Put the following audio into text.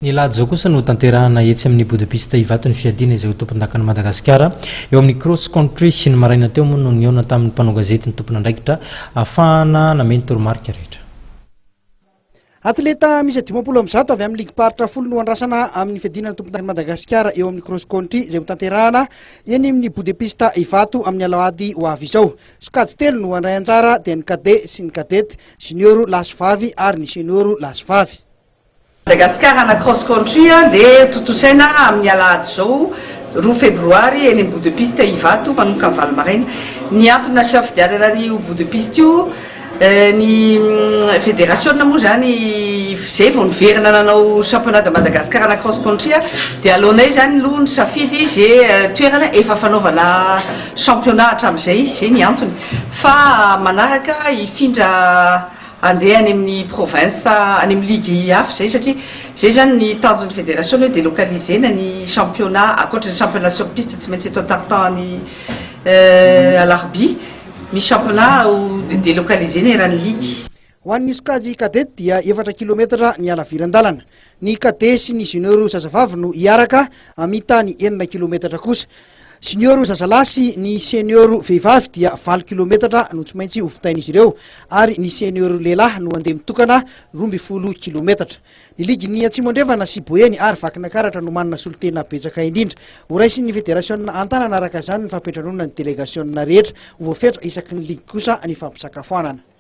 Ny alahady izao kosa no hotanterahana etsy amin'ny Budapest Ivato ny fiadiana izay ho tompondakan'i Madagasikara eo amin'ny Cross Country. Ny maraina teo moa no nihaona tamin'ny mpanao gazety ny tompon'andraikitra ahafahana nameno toromarika rehetra. Atleta miisa 150 avy amin'ny ligim-paritra 10 no andrasana amin'ny fiadiana ny tompondakan'i Madagasikara eo amin'ny Cross Country izay hotanterahana eny amin'ny Budapest Ivato amin'ny alahady ho avy izao. Sokajy telo no handray anjara dia ny cadet sy ny cadette, junior lahy sy vavy ary ny senior lahy sy vavy. Madagascar ana cross country dia tontosaina amin'ny alahady izao 2 febroary eny amin'ny bout de piste Ivato manomboka amin'ny 8 maraina. Ny antony nasiafidianana an'io bout de piste io ny federasiona moa izany izay vao niverina nanao championnat de Madagascar ana cross country dia aleonay izany aloha nisafidy izay toerana efa fanaovana championnat hatramin'izay, izay ny antony fa manaraka hifindra Handeha any amin'ny province, any amin'ny ligue hafa izay satria izay izany ny tanjon'ny fédération hoe délocaliser-na ny championnat ankoatra ny championnat sur piste tsy maintsy eto an-tartan any Alarobia misy championnat ho délocaliser-na eran'ny ligue. Ho an'ny sokajy cadet dia efatra kilometatra ny halaviran-dalana. Ny cadet sy ny junior zazavavy no hiaraka hamita ny enina kilometatra kosa. Junior zazalahy sy ny senior vehivavy dia 8 kilometatra no tsy maintsy hovitain'izy ireo ary ny senior lehilahy no handeha mitokana 12 kilometatra. Ny ligin'ny Atsimo Andrefana sy Boeny ary Vakinakaratra no manana solontena betsaka indrindra. Horaisin'ny federasiona an-tanana araka izany ny fampiantranoana ny delegasiona rehetra. Ho voafetra isaky ny ligy kosa ny fampisakafoanana.